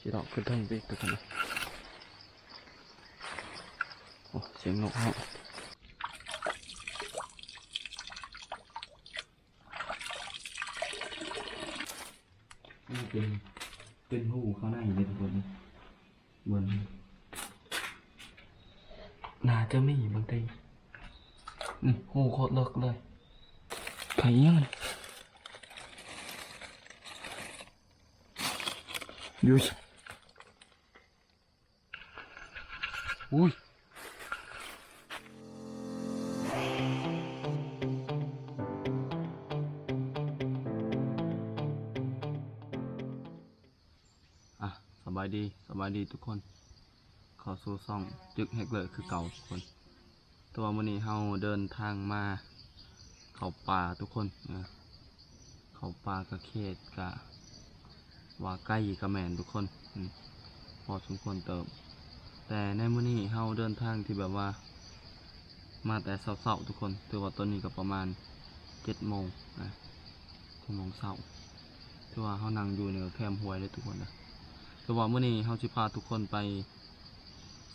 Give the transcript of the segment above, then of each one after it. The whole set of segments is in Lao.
ຊິເລາະຂຶ້ນເທິງໄປອີກ ທຸກຄົນ. ໂອ້ ສຽງນົກຮ້ອງ. ມັນເປັນ ເປັນຮູເຂົ້າໃນເດ້ ທຸກຄົນ. ບ່ອນ ໜ້າຈະມີບາງທີ. ອືມ ຮູໂຄດເລິກເລີຍ. ໄປອີຫຍັງມັນ? ຢູ່ ອຸ້ຍ. ອ່ະ ສະບາຍດີ ສະບາຍດີທຸກຄົນ ເຂົ້າສູ່ຊ່ອງຈຶກແຮກເລີຄືເກົ່າທຸກຄົນ. ແຕ່ວ່າມື້ນີ້ເຮົາເດີນທາງມາເຂົ້າປ່າທຸກຄົນ ເອີ ເຂົ້າປ່າກະເຂດກະວ່າໄກກະແມ່ນທຸກຄົນ ອືມ ພໍສົມຄວນເຕີບ. ແຕ່ໃນມື້ນີ້ເຮົາເດີນທາງທີ່ແບບວ່າມາແຕ່ເຊົ້າໆ ທຸກຄົນ ຖືວ່າຕອນນີ້ກະປະມານເຈັດໂມງນະ ເຈັດໂມງເຊົ້າ. ຖືວ່າເຮົານັ່ງຢູ່ນີ້ກະແຄມຫ້ວຍເດ້ທຸກຄົນເດີ. ແຕ່ວ່າມື້ນີ້ເຮົາຊິພາທຸກຄົນໄປ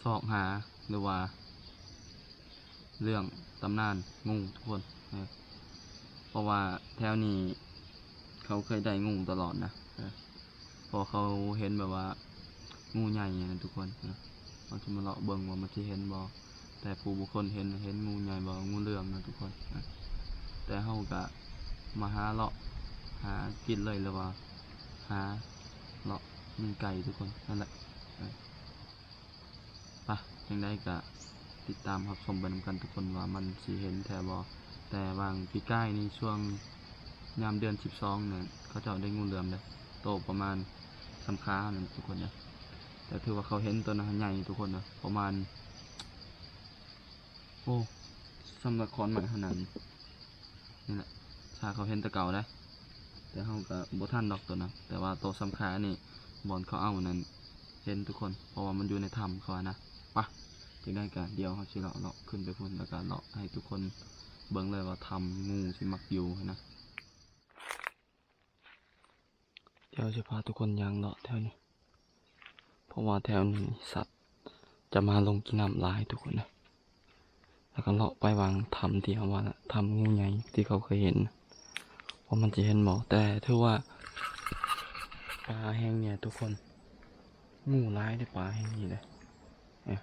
ຊອກຫາ ຫຼືວ່າເລື່ອງຕຳນານງູທຸກຄົນ ເອີ ເພາະວ່າແຖວນີ້ເຂົາເຄີຍໄດ້ງູຕະຫຼອດນະ ເອີ ເພາະເຂົາເຫັນແບບວ່າງູໃຫຍ່ນະທຸກຄົນ ເອີ ເຮົາຊິມາເລາະເບິ່ງວ່າມັນຊິເຫັນບໍ່. ແຕ່ຜູ້ບາງຄົນເຫັນ ເຫັນງູໃຫຍ່ບໍ່ ງູເຫຼືອມນະທຸກຄົນ ເອີ ແຕ່ເຮົາກະມາຫາເລາະຫາກິນເລີຍ ຫຼືວ່າຫາເລາະຍິງໄກ່ທຸກຄົນ ນັ້ນແຫຼະ ເອີ. ປະ ຈັ່ງໃດກະຕິດຕາມຮັບຊົມໄປນຳກັນທຸກຄົນວ່າມັນຊິເຫັນແທ້ບໍ່. ແຕ່ຫວ່າງປີກາຍນີ້ ຊ່ວງຍາມເດືອນສິບສອງນັ້ນ ເຂົາເຈົ້າໄດ້ງູເຫຼືອມເດ້ ໂຕປະມານສ່ຳຂາເຮົານັ້ນທຸກຄົນເດີ. ແຕ່ຖືວ່າເຂົາເຫັນໂຕນັ້ນໃຫຍ່ທຸກຄົນເດີ ປະມານ ໂອ້ ສ່ຳລະຄອນໄມ້ເຮົານັ້ນ. ນີ້ແຫຼະ ຖ້າເຂົາເຫັນແຕ່ເກົ່າໄດ໋ ແຕ່ເຮົາກະບໍ່ທັນດອກໂຕນັ້ນ ແຕ່ວ່າໂຕສ່ຳຂານີ້ ບ່ອນເຂົາເອົານັ້ນເຫັນທຸກຄົນ ເພາະວ່າມັນຢູ່ໃນຖ້ຳເຂົາຫັ້ນນະ. ປະ ຈັ່ງໃດກະດຽວເຮົາຊິເລາະ ເລາະຂຶ້ນໄປພຸ້ນ ແລ້ວກະເລາະໃຫ້ທຸກຄົນເບິ່ງເລີຍວ່າຖ້ຳງູຊິມັກຢູ່ຫັ້ນນະ. ດຽວຊິພາທຸກຄົນຍ່າງເລາະແຖວນີ້ ເພາະວ່າແຖວນີ້ສັດຈະມາລົງກິນນ້ຳຫຼາຍທຸກຄົນເດີ. ແລ້ວກະເລາະໄປຫວ່າງຖ້ຳທີ່ເຮົາວ່າ ຖ້ຳງູໃຫຍ່ທີ່ເຂົາເຄີຍເຫັນ ວ່າມັນຊິເຫັນບໍ່. ແຕ່ຖືວ່າປ່າແຫ່ງນີ້ທຸກຄົນ ງູຫຼາຍເດ້ ປ່າແຫ່ງນີ້ເດ້ ເອີ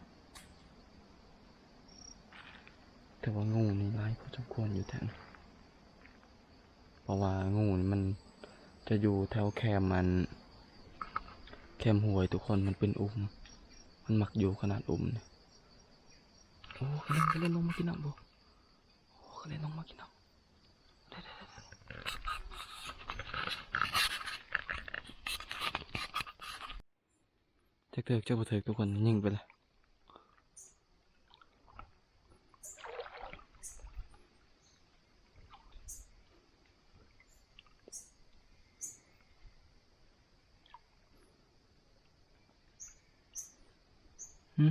ຖືວ່າງູນີ້ຫຼາຍພໍສົມຄວນຢູ່ແຖວນີ້. ເພາະວ່າງູນີ້ມັນຈະຢູ່ແຖວແຄມ ອັນ ແຄມຫ້ວຍທຸກຄົນ ມັນເປັນອຸ່ມ ມັນມັກຢູ່ຂະໜາດອຸ່ມນີ້. ໂອ້ ກະເລັນ ກະເລັນລົງມາກິນນ້ຳບໍ່? ໂອ້ ກະເລັນລົງມາກິນນ້ຳ ຈັກຖືກຈັກບໍ່ຖືກທຸກຄົນ ຍິງໄປລະ. ຫື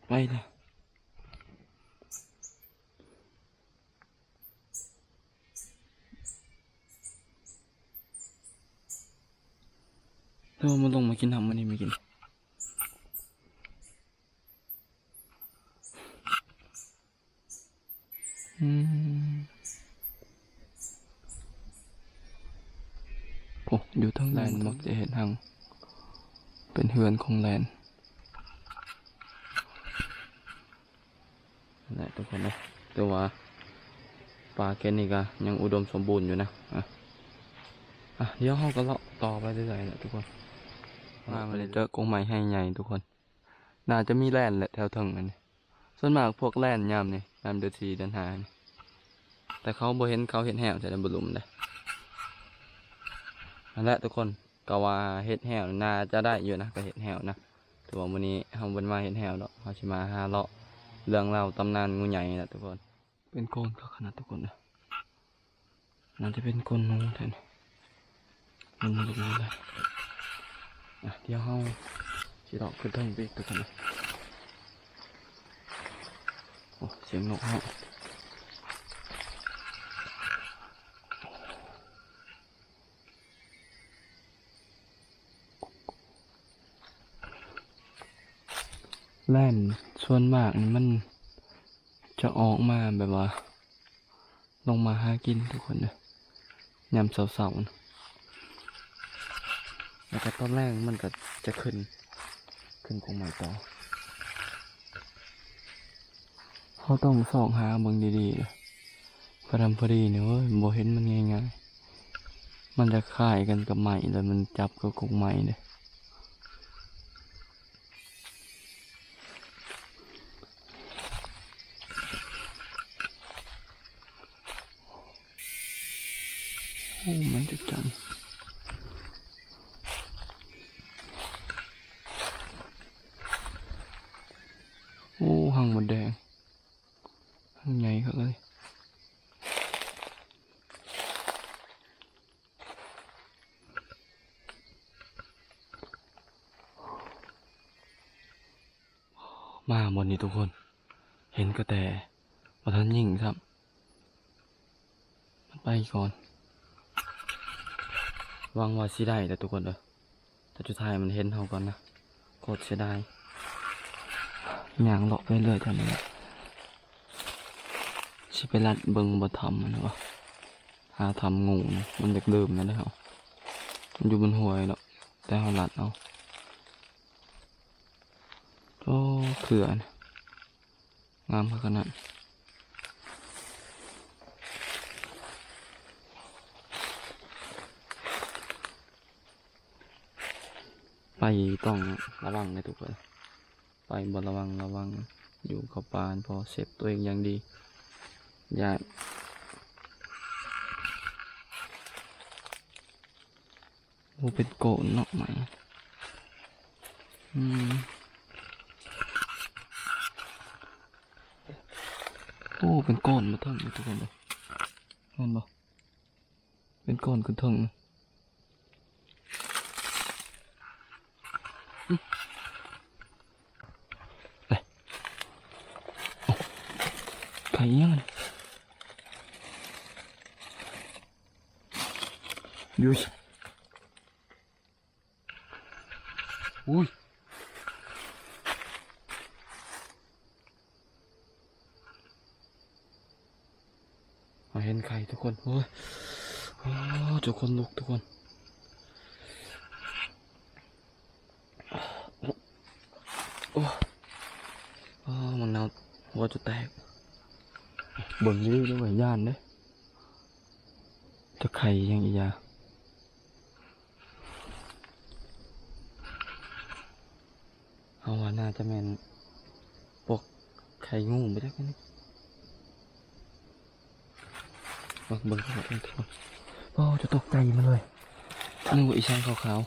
ໄປລະ. ແຕ່ວ່າມັນລົງມາກິນນ້ຳມື້ນີ້ ມາກິນ ອືມ ໂອ້ ຢູ່ທາງໃນມັກຈະເຮັດຮັງ ເປັນເຮືອນຂອງແລນ ນັ້ນແຫຼະທຸກຄົນເນາະ. ແຕ່ວ່າປ່າແຄນີ້ກະຍັງອຸດົມສົມບູນຢູ່ນະ. ອ່ະ ອ່ະ ດຽວເຮົາກະເລາະຕໍ່ໄປເລື້ອຍໆແຫຼະທຸກຄົນ. ມາມື້ນີ້ເຈີກົງໄມ້ໄຮໃຫຍ່ທຸກຄົນ. ໜ້າຈະມີແລນແຫຼະແຖວເທິງອັນນີ້. ສ່ວນມາກພວກແລນຍາມນີ້ ຍາມເດືອນສີ່ເດືອນຫ້ານີ້ ແຕ່ເຂົາບໍ່ເຫັນເຂົາເຮັດແຮ້ວ ຈະໄດ້ບໍ່ຫຼຸມເດ້. ນັ້ນແຫຼະທຸກຄົນ ກະວ່າເຮັດແຮ້ວໜ້າຈະໄດ້ຢູ່ນະ ກະເຮັດແຮ້ວນະ. ແຕ່ວ່າມື້ນີ້ເຮົາບໍ່ໄດ້ມາເຮັດແຮ້ວດອກ ເຮົາຊິມາຫາເລາະເລື່ອງລາວຕຳນານງູໃຫຍ່ນີ້ແຫຼະທຸກຄົນ. ເປັນກ້ອນຄັກຂະໜາດທຸກຄົນເດີ. ໜ້າຈະເປັນກົ້ນງູແທ້ນີ້ ມັນບໍ່ໄດ້. ອ່ະ ດຽວເຮົາຊິເລາະຂຶ້ນເທິງໄປອີກທຸກຄົນເດີ. ໂອ້ ສຽງນົກຮ້ອງ. ແລ່ນສ່ວນມາກນີ້ມັນຈະອອກມາແບບວ່າ ລົງມາຫາກິນທຸກຄົນເດີ ຍາມເຊົ້າໆນະ ແລ້ວກໍຕອນແລງມັນກໍຈະຂຶ້ນ ຂຶ້ນກົກໄມ້ຕໍ່. ເຮົາຕ້ອງຊອກຫາເບິ່ງດີໆເດີ ກະດຳພໍດີນີ້ ໂອ້ຍ ບໍ່ເຫັນມັນງ່າຍໆ ມັນຈະຄ້າຍກັນກັບໄມ້ ແລ້ວມັນຈັບກັບກົກໄມ້ເດ້. ໂອ້ ມະຈັກຈັນ ໂອ້ ຮັງມົດແດງ ຮັງໃຫຍ່ຄັກເລີຍ. ມາບ່ອນນີ້ທຸກຄົນ ເຫັນກະແຕ ບໍ່ທັນຍິງຊ້ຳ ມັນໄປກ່ອນ. ຫວັງວ່າຊິໄດ້ແຫຼະທຸກຄົນເອີຍ ແຕ່ສຸດທ້າຍມັນເຫັນເຮົາກ່ອນນະ ໂຄດເສຍດາຍ. ຍ່າງເລາະໄປເລື້ອຍແຖວນີ້ແຫຼະ ຊິໄປລັດເບິ່ງບໍ່ຖ້ຳມັນວະ ຫາຖ້ຳງູນະ ມັນຢາກເລີ່ມແລ້ວເດ້ເຮົາ ມັນຢູ່ບົນຫ້ວຍເນາະ ແຕ່ເຮົາລັດເອົາ. ໂອ້ ເຂື່ອນ ງາມຂະໜາດ ໄປຕ້ອງລະວັງເດີທຸກຄົນ ໄປບໍ່ລະວັງ ລະວັງ ຢູ່ເຂົ້າປ່າຫັ້ນພໍ ເຊບຕົວເອງຢ່າງດີ ຢ້ານ. ໂອ້ ເປັນກ້ອນເນາະໄມ້ ອືມ ໂອ້ ເປັນກ້ອນມາເຖິງນີ້ທຸກຄົນເດີ ເຫັນບໍ່ ເປັນກ້ອນຂຶ້ນເຖິງ ໄຂ່ອີ່ຫຍັງຫັ້ນ ຢູ່ ອຸ້ຍ ມາເຫັນໄຂ່ທຸກຄົນ ໂອ້ຍ ໂອ້ ເຈົ້າ ຂົນລຸກທຸກຄົນ ໂອ້ ໂອ້ ມັນໜາວ ຫົວຈະແຕກ ເບິ່ງນີ້ດ້ວຍ ຢ້ານເດ້ ຈະໄຂ່ຫຍັງອີກຢາ ເຮົາວ່າໜ້າຈະແມ່ນພວກໄຂ່ງູບໍ່ຈັກນີ້ ເບິ່ງ ເບິ່ງ ເບິ່ງ ໂອ້ ຈະຕົກໃຈມັນເລີຍ ນຶກວ່າອີ່ຫຍັງຂາວໆ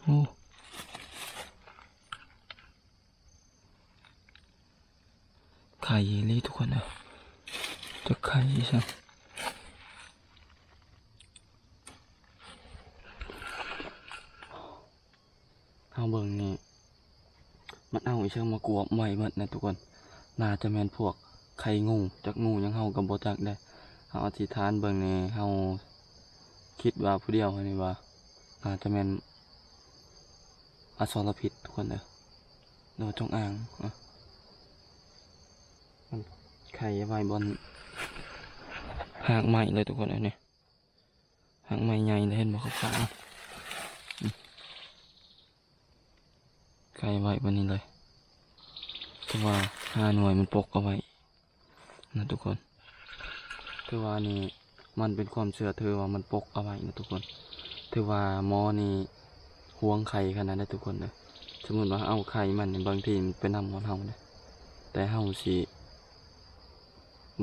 ໂອ້ ໄຂ່ອີ່ຫຼີທຸກຄົນເອີຍ ຈັກໄຂ່ອີ່ຫຍັງ ເຮົາເບິ່ງນີ້ ມັນເອົາອີ່ຫຍັງມາກວມໄວ້ໝົດນະທຸກຄົນ ໜ້າຈະແມ່ນພວກໄຂ່ງູ ຈັກງູຫຍັງເຮົາກໍບໍ່ຈັກເດ້ ເຮົາອະທິຖານເບິ່ງນີ້ ເຮົາຄິດວ່າຜູ້ດຽວຫັ້ນນີ້ວ່າ ໜ້າຈະແມ່ນ ອະສອລະພິດທຸກຄົນເອີຍ ຫຼືວ່າຈົງອາງ ມັນໄຂ່ໄວ້ບ່ອນຮາກໄມ້ເລີຍທຸກຄົນເອີຍ ນີ້ຮາກໄມ້ໃຫຍ່ເລີຍ ເຫັນບໍ່ຂາວໆ ໄຂ່ໄວ້ບ່ອນນີ້ເລີຍ ຄືວ່າຫ້າໜ່ວຍມັນປົກເອົາໄວ້ ນະທຸກຄົນ ຖືວ່ານີ້ມັນເປັນຄວາມເຊື່ອ ຖືວ່າມັນປົກເອົາໄວ້ນະທຸກຄົນ ຖືວ່າໝໍນີ້ຫວງໄຂ່ຂະໜາດໃດທຸກຄົນເດີ ສົມມຸດວ່າເຮົາເອົາໄຂ່ມັນນີ້ ບາງທີມັນໄປນຳຮອດເຮົາເດ້ ແຕ່ເຮົາຊິ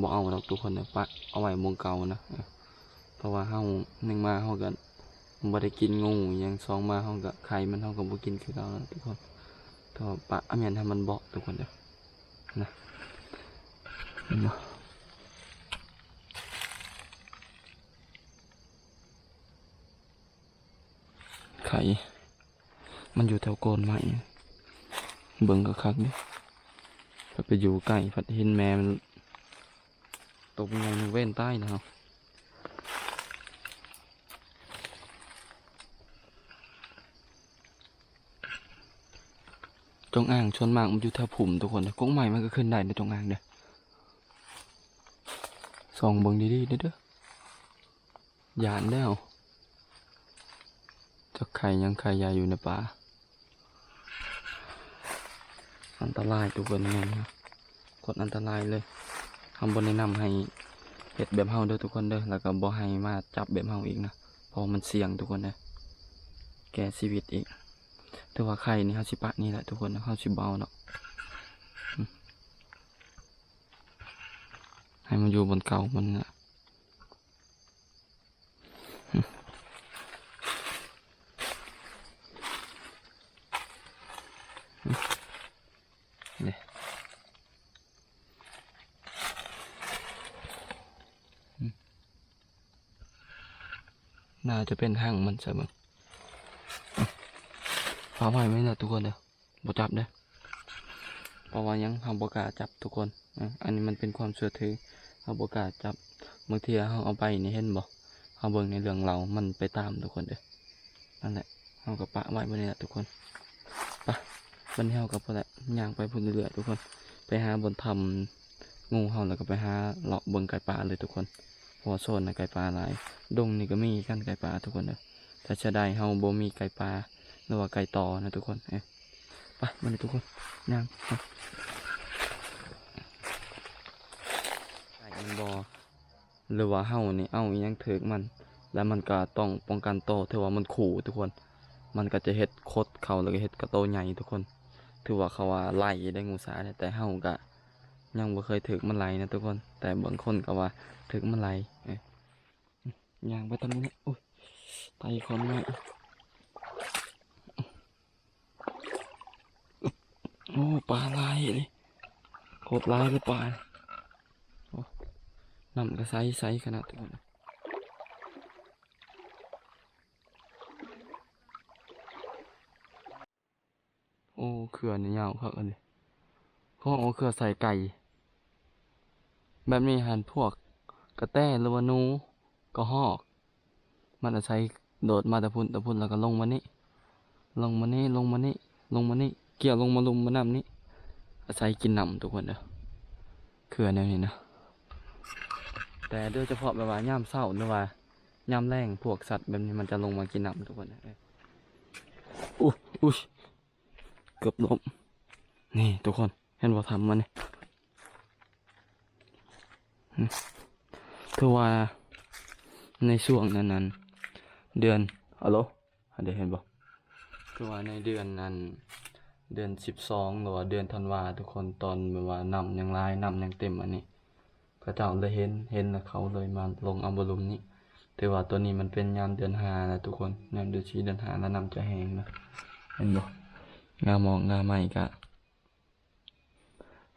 ບໍ່ເອົາດອກທຸກຄົນເດີ ປະເອົາໄວ້ໝ່ອງເກົ່ານະ ເພາະວ່າເຮົາ ໜຶ່ງມາເຮົາກໍບໍ່ໄດ້ກິນງູຫຍັງ ສອງມາເຮົາກໍໄຂ່ມັນເຮົາກໍບໍ່ກິນຄືເກົ່ານະທຸກຄົນ ແຕ່ວ່າປະ ອາ ແມ່ນໃຫ້ມັນເບາະທຸກຄົນເດີ. ນະ ເຫັນບໍ່ ໄຂ່ ມັນຢູ່ແຖວໂກນໄມ້ ເບິ່ງຄັກໆເດ້ ຖ້າໄປຢູ່ໃກ້ພັດເຫັນແມ່ມັນ ຕົກໃຫຍ່ ມັນເວັ້ນຕາຍນະເຮົາ. ຈົງອາງສ່ວນມາກມັນຢູ່ແຖວພຸ່ມທຸກຄົນເດີ. ກົກໄມ້ມັນກໍຂຶ້ນໄດ້ເດີຈົງອາງເດີ. ສ່ອງເບິ່ງດີໆເດີ ຢ້ານແລ້ວ. ຈັກໄຂ່ຫຍັງໄຂ່ໃຫຍ່ຢູ່ໃນປ່າ. ອັນຕະລາຍທຸກຄົນ ແມ່ນ ໂຄດອັນຕະລາຍເລີຍ. ເຮົາບໍ່ແນະນຳໃຫ້ເຮັດແບບເຮົາເດີທຸກຄົນເດີ ແລ້ວກໍບໍ່ໃຫ້ມາຈັບແບບເຮົາອີກນະ ເພາະວ່າມັນສ່ຽງທຸກຄົນເດີ ແກ່ຊີວິດອີກ. ແຕ່ວ່າໄຂ່ນີ້ເຮົາຊິປະນີ້ແຫຼະທຸກຄົນ ເຮົາຊິບໍ່ເອົາເນາະ ໃຫ້ມັນຢູ່ບ່ອນເກົ່າມັນນະ. ໜ້າຈະເປັນຮັງມັນຊະເບິ່ງ. ປະໄວ້ແມ່ນແຫຼະທຸກຄົນເດີ ບໍ່ຈັບເດີ. ເພາະວ່າຫຍັງ ເຮົາບໍ່ກ້າຈັບທຸກຄົນ. ອາ ອັນນີ້ມັນເປັນຄວາມເຊື່ອຖື ເຮົາບໍ່ກ້າຈັບ. ບາງເທື່ອເຮົາເອົາໄປນີ້ ເຫັນບໍ່ ເຮົາເບິ່ງໃນເລື່ອງເລົ່າມັນໄປຕາມທຸກຄົນເດີ. ນັ້ນແຫຼະ ເຮົາກໍປະໄວ້ບາດນີ້ແຫຼະທຸກຄົນ. ໄປ ບາດນີ້ເຮົາກໍພຸ້ນແຫຼະ ຍ່າງໄປພຸ້ນເລື້ອຍໆທຸກຄົນ ໄປຫາບ່ອນຖ້ຳງູເຮົາ ແລ້ວກໍໄປຫາເລາະເບິ່ງໄກ່ປ່າເລີຍທຸກຄົນ ເພາະວ່າໂຊນນັ້ນໄກ່ປ່າຫຼາຍ ດົງນີ້ກໍມີກັນໄກ່ປ່າທຸກຄົນເດີ. ແຕ່ເສຍດາຍເຮົາບໍ່ມີໄກ່ປ່າ ຫຼືວ່າໄກ່ຕໍ່ນະທຸກຄົນ. ເອີ ໄປ ມາເລີຍທຸກຄົນ ຍ່າງໄປ. ໄກ່ມັນບໍ່ ຫຼືວ່າເຮົານີ້ເອົາອີ່ຫຍັງຖືກມັນ ແລ້ວມັນກໍຕ້ອງປ້ອງກັນໂຕ ຖືວ່າມັນຂູ່ທຸກຄົນ. ມັນກໍຈະເຮັດຂົດເຂົ້າ ແລ້ວກໍເຮັດກະໂຕໃຫຍ່ທຸກຄົນ. ຖືວ່າເຂົາວ່າໄລ່ໄດ້ງູສາ ແຕ່ເຮົາກໍຍັງບໍ່ເຄີຍຖືກມັນໄລ່ນະທຸກຄົນ ແຕ່ບາງຄົນກໍວ່າຖືກມັນໄລ່. ເອີ ຍ່າງໄປທາງນີ້ ໂອ້ຍ ໄຕ່ຄົນມາ. ໂອ້ ປາຫຼາຍເລີຍ ໂຄດຫຼາຍເລີຍປາ. ໂອ້ ນ້ຳກໍໃສ ໃສຂະໜາດທຸກຄົນ. ໂອ້ ເຂື່ອນີ້ຍາວຄັກອັນນີ້ ເຂົາເອົາເຂື່ອໃສ່ໄກ່. ແບບນີ້ຫັ້ນ ພວກກະແຕ ຫຼືວ່າໜູ ກະຮອກ ມັນອາໄສໂດດມາແຕ່ພຸ້ນ ແຕ່ພຸ້ນ ແລ້ວກໍລົງມານີ້ ລົງມານີ້ ລົງມານີ້ ລົງມານີ້ ກ່ຽວລົງມາລຸ່ມມານ້ຳນີ້ ອາໄສກິນນ້ຳທຸກຄົນເດີ ເຂື່ອແນວນີ້ນະ. ແຕ່ໂດຍສະເພາະແບບວ່າຍາມເຊົ້າ ຫຼືວ່າຍາມແລງ ພວກສັດແບບນີ້ມັນຈະລົງມາກິນນ້ຳທຸກຄົນ. ອຸ້ຍ ອຸ້ຍ ເກືອບລົ້ມ. ນີ້ທຸກຄົນ ເຫັນບໍ່ ຖ້ຳມັນນີ້ ຖືວ່າໃນຊ່ວງນັ້ນນັ້ນ ເດືອນ ອາໂລ ອັນເດ ເຫັນບໍ່ ຄືວ່າໃນເດືອນນັ້ນ ເດືອນສິບສອງ ຫຼືວ່າເດືອນທັນວາທຸກຄົນ ຕອນແບບວ່ານ້ຳຍັງຫຼາຍ ນ້ຳຍັງເຕັມອັນນີ້ ເຂົາເຈົ້າເລີຍເຫັນ ເຫັນແລ້ວເຂົາເລີຍມາລົງເອົາບ່ອນລຸ່ມນີ້. ແຕ່ວ່າຕອນນີ້ມັນເປັນຍາມເດືອນຫ້າແລ້ວທຸກຄົນ ຍາມເດືອນສີ່ເດືອນຫ້າແລ້ວນ້ຳຈະແຫ້ງນະ ເຫັນບໍ່ ງ່າໝອກງ່າໄມ້ກະ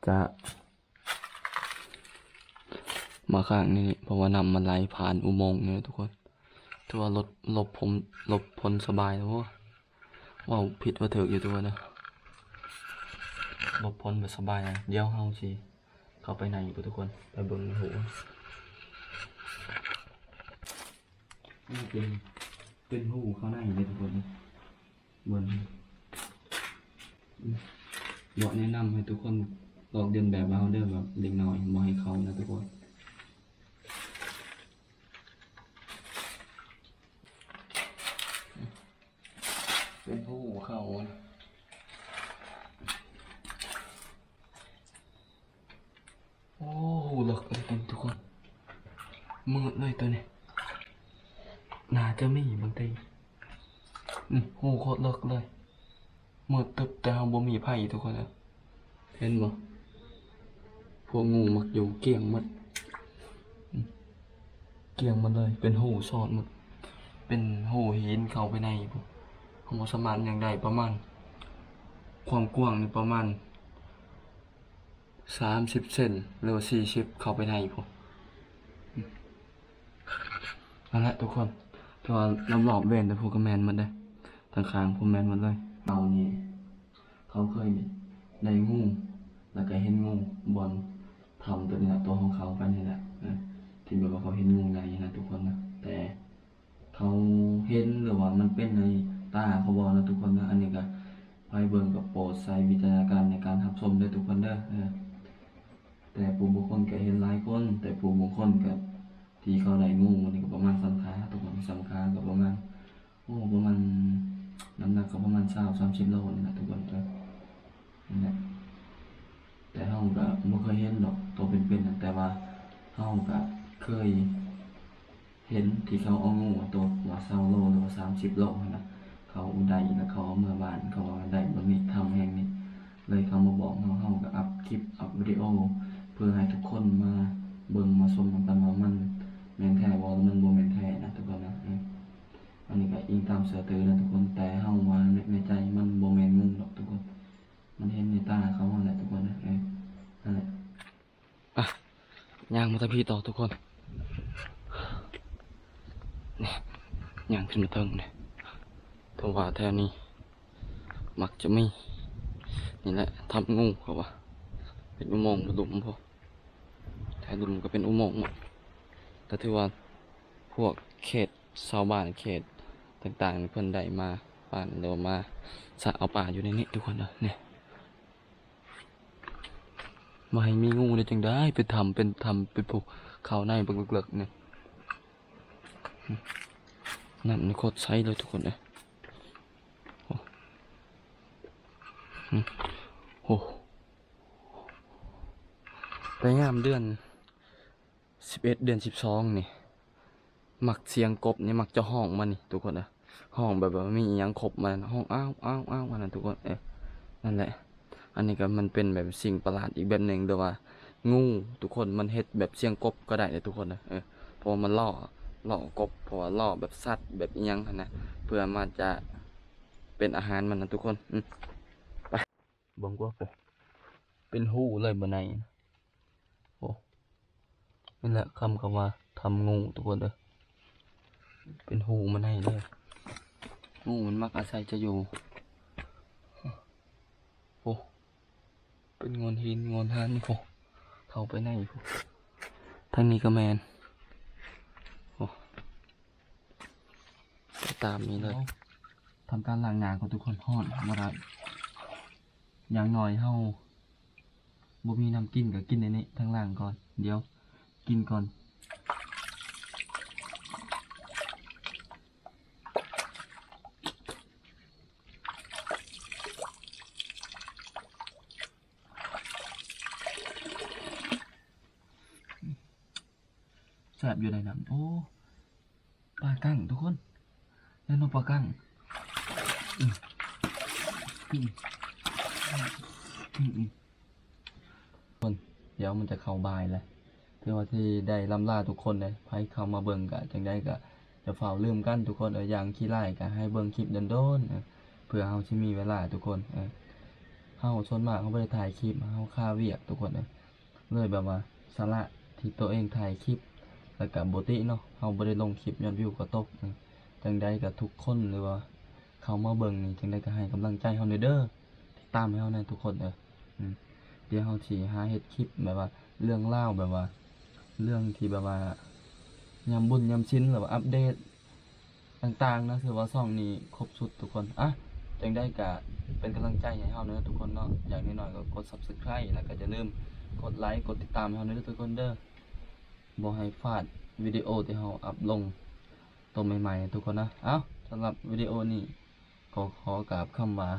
ຈະມາຄ້າງໃນນີ້ ເພາະວ່ານ້ຳມັນໄຫຼຜ່ານອຸໂມງນີ້ທຸກຄົນ. ຖືວ່າຫຼົບ ຫຼົບຜົນ ຫຼົບພົ້ນສະບາຍແລ້ວ. ໂອ້ ເວົ້າຜິດວ່າຖືກຢູ່ທຸກຄົນເດີ ຫຼົບພົ້ນແບບສະບາຍ. ດຽວເຮົາຊິເຂົ້າໄປໃນພຸ້ນທຸກຄົນ ໄປເບິ່ງໃນຮູ ນີ້ເປັນ ເປັນຮູເຂົ້າໃນເດ້ທຸກຄົນ. ເບິ່ງ ບໍ່ແນະນຳໃຫ້ທຸກຄົນລອກລຽນແບບເຮົາເດີ ແບບເດັກນ້ອຍບໍ່ໃຫ້ເຂົ້ານະທຸກຄົນ. ເປັນຮູເຂົ້າ. ໂອ້ ເລິກເລີຍທຸກຄົນ ມືດເລີຍໂຕນີ້ ໜ້າຈະມີບາງທີ. ອືມ ໂອ້ ໂຄດເລິກເລີຍ ມືດຕຶບ ແຕ່ເຮົາບໍ່ມີໄຟທຸກຄົນເອີຍ. ເຫັນບໍ່ ພວກງູມັກຢູ່ກ້ຽງໝົດ ອືມ ກ້ຽງໝົດເລີຍ ເປັນຮູຊອດໝົດ ເປັນຮູຫີນເຂົ້າໄປໃນພຸ້ນ. ເຮົາບໍ່ສາມາດຫຍັງໄດ້ ປະມານ ຄວາມກວ້າງນີ້ປະມານ ສາມສິບເຊັນ ຫຼືວ່າສີ່ສິບ ເຂົ້າໄປໃນພຸ້ນ. ນັ້ນແຫຼະທຸກຄົນ ແຕ່ວ່າລອບໆແວ່ນແຕ່ພຸ້ນກໍແມ່ນໝົດເດ້ ທາງຂ້າງພຸ້ນແມ່ນໝົດເລີຍ. ເຮົານີ້ ເຂົາເຄີຍໄດ້ງູ ແລ້ວກໍເຫັນງູບ່ອນຖ້ຳຕົວນີ້ລະ ຕົວຂອງເຂົາໄປນີ້ແຫຼະ ທີ່ແບບວ່າເຂົາເຫັນງູໃຫຍ່ນະທຸກຄົນນະ ແຕ່ ເຂົາເຫັນ ຫຼືວ່າມັນເປັນໃນຕາເຂົາບໍ່ນະທຸກຄົນນະ. ອັນນີ້ກະ ໃຜເບິ່ງກໍໂປດໃຊ້ວິຈາລະຍະນານໃນການຮັບຊົມເດີທຸກຄົນເດີ. ເອີ ແຕ່ຜູ້ບາງຄົນກໍເຫັນຫຼາຍຄົນ ແຕ່ຜູ້ບາງຄົນກໍ ທີ່ເຂົາໄດ້ງູນີ້ກໍປະມານສ່ຳຂາທຸກຄົນ ສ່ຳຂາກໍປະມານ ໂອ້ ປະມານ ນ້ຳໜັກກໍປະມານຊາວສາມສິບໂລນີ້ແຫຼະທຸກຄົນເອີ. ນັ້ນແຫຼະ ແຕ່ເຮົາກໍບໍ່ເຄີຍເຫັນດອກໂຕເປັນໆ ແຕ່ວ່າເຮົາກໍເຄີຍເຫັນທີ່ເຂົາເອົາງູໂຕວ່າຊາວໂລ ຫຼືວ່າສາມສິບໂລຫັ້ນນະ ເຂົາໄດ້ ແລ້ວເຂົາເອົາເມືອບ້ານ ເຂົາວ່າໄດ້ບ່ອນນີ້ ຖ້ຳແຫ່ງນີ້ ເລີຍເຂົາມາບອກເຮົາ ເຮົາກໍອັບຄລິບ ອັບວິດີໂອ ເພື່ອໃຫ້ທຸກຄົນມາເບິ່ງມາຊົມນຳກັນວ່າມັນແມ່ນແທ້ບໍ່ ຫຼືມັນບໍ່ແມ່ນແທ້ນະທຸກຄົນນະ. ເອີ ອັນນີ້ກໍອີງຕາມເຊື່ອຖືນະທຸກຄົນ ແຕ່ເຮົາວ່າໃນ ໃນໃຈມັນບໍ່ແມ່ນງູດອກທຸກຄົນ ມັນເຫັນໃນຕາເຂົາຫັ້ນແຫຼະທຸກຄົນນະ. ເອີ ນັ້ນແຫຼະ ອ່ະ ຍ່າງມາທາງພີ້ຕໍ່ທຸກຄົນ ນີ້ ຍ່າງຂຶ້ນມາເທິງນີ້ ເພາະວ່າແຖວນີ້ມັກຈະມີ ນີ້ແຫຼະ ຖ້ຳງູ ເຂົາວ່າເປັນອຸໂມງ ຫຼຸມພຸ້ນ ແຖວລຸ່ມກໍເປັນອຸໂມງໝົດ ກໍຖືວ່າພວກເຂດຊາວບ້ານເຂດຕ່າງໆ ເພິ່ນໄດ້ມາປານ ຫຼືວ່າມາສະເອົາປາຢູ່ໃນນີ້ທຸກຄົນເດີ. ນີ້ ບໍ່ໃຫ້ມີງູໄດ້ຈັ່ງໃດ ເປັນຖ້ຳ ເປັນຖ້ຳ ເປັນພູເຂົາໃນບັກເລິກໆ ນີ້ ນ້ຳນີ້ໂຄດໃສເລີຍທຸກຄົນເອີຍ. ໂອ້ ໂອ້ ແຕ່ຍາມເດືອນສິບເອັດ ເດືອນສິບສອງນີ້ ມັກສຽງກົບນີ້ມັກຈະຮ້ອງມານີ້ທຸກຄົນເອີຍ ຮ້ອງແບບວ່າມີອີ່ຫຍັງຄົບມາ ຮ້ອງອ້າວ ອ້າວ ອ້າວ ອັນນັ້ນທຸກຄົນເອີຍ. ນັ້ນແຫຼະ ອັນນີ້ກໍມັນເປັນແບບສິ່ງປະຫຼາດອີກແບບໜຶ່ງ ຫຼືວ່າງູທຸກຄົນ ມັນເຮັດແບບສຽງກົບກໍໄດ້ເດ້ທຸກຄົນເອີຍ. ເອີ ເພາະວ່າມັນລໍ້ ລໍ້ກົບ ເພາະວ່າລໍ້ແບບສັດແບບອີ່ຫຍັງຫັ້ນນະ ເພື່ອມາຈະເປັນອາຫານມັນນະທຸກຄົນ. ອື ໄປ ເບິ່ງກວ່າ ໂອ້ ເປັນຮູເລີຍບໍ່ໃນ ໂອ້ ນີ້ແຫຼະ ຄຳ ຄຳວ່າຖ້ຳງູທຸກຄົນເອີຍ ເປັນຮູມາໃນເລີຍ. ງູມັນມັກອາໄສຈະຢູ່ ໂອ້ ເປັນໂງ່ນຫີນໂງ່ນຫານ ໂອ້ ເຂົ້າໄປໃນ ທາງນີ້ກໍແມ່ນ ໂອ້ ໄປຕາມນີ້ເລີຍ. ເອົາ ທຳການລ້າງໜ້າກ່ອນທຸກຄົນ ຮ້ອນບໍ່ໄດ້ ຢ່າງໜ້ອຍເຮົາບໍ່ມີນ້ຳກິນກໍກິນອັນນີ້ ທັງລ້າງກ່ອນ ດຽວກິນກ່ອນ. ແຊບຢູ່ໃດ໋ນ້ຳ ໂອ້ ປາກັງທຸກຄົນ ແມ່ນບໍ່ປາກັງ ອື ອື ອື ອື ທຸກຄົນ ດຽວມັນຈະເຂົ້າບ່າຍແລ້ວ ຖືວ່າທີ່ໄດ້ລ່ຳລາທຸກຄົນເດ້. ໃຜເຂົ້າມາເບິ່ງກະຈັ່ງໃດກະຢ່າຟ້າວລືມກັນທຸກຄົນເອີຍ ຢ່າງຂີ້ລ້າຍກະໃຫ້ເບິ່ງຄລິບດົນໆ ເອີ ເພື່ອເຮົາຊິມີເວລາທຸກຄົນ ເອີ ເຮົາສ່ວນມາກເຮົາບໍ່ໄດ້ຖ່າຍຄລິບ ເຮົາຄາວຽກທຸກຄົນເອີຍ ເລີຍແບບວ່າສະຫຼະທີ່ໂຕເອງຖ່າຍຄລິບ ແລ້ວກະບໍ່ຕິເນາະ ເຮົາບໍ່ໄດ້ລົງຄລິບຍ້ອນວິວກໍຕົກ. ຈັ່ງໃດກະທຸກຄົນ ຫຼືວ່າເຂົ້າມາເບິ່ງນີ້ ຈັ່ງໃດກະໃຫ້ກຳລັງໃຈເຮົາແດ່ເດີ ຕິດຕາມໃຫ້ເຮົາແດ່ທຸກຄົນເອີຍ. ດຽວເຮົາຊິຫາເຮັດຄລິບແບບວ່າເລື່ອງລາວ ແບບວ່າເລື່ອງທີ່ແບບວ່າຍາມບຸນຍາມສິນ ຫຼືວ່າອັບເດດ ຕ່າງໆນະ ຖືວ່າຊ່ອງນີ້ຄົບຊຸດທຸກຄົນ. ອະ ຈັ່ງໃດກະເປັນກຳລັງໃຈໃຫ້ເຮົາເດີທຸກຄົນເນາະ ຢ່າງໜ້ອຍໆກໍກົດ Subscribe ແລ້ວກະຢ່າລືມກົດໄລ ກົດຕິດຕາມໃຫ້ເຮົາເດີທຸກຄົນເດີ ບໍ່ໃຫ້ພາດວິດີໂອທີ່ເຮົາອັບລົງໂຕໃໝ່ໆ ທຸກຄົນນະ. ເອົ້າ ສຳລັບວິດີໂອນີ້ກໍຂໍກາບຄຳວ່າ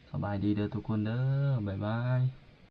ສະບາຍດີເດີທຸກຄົນເດີ ບາຍບາຍ.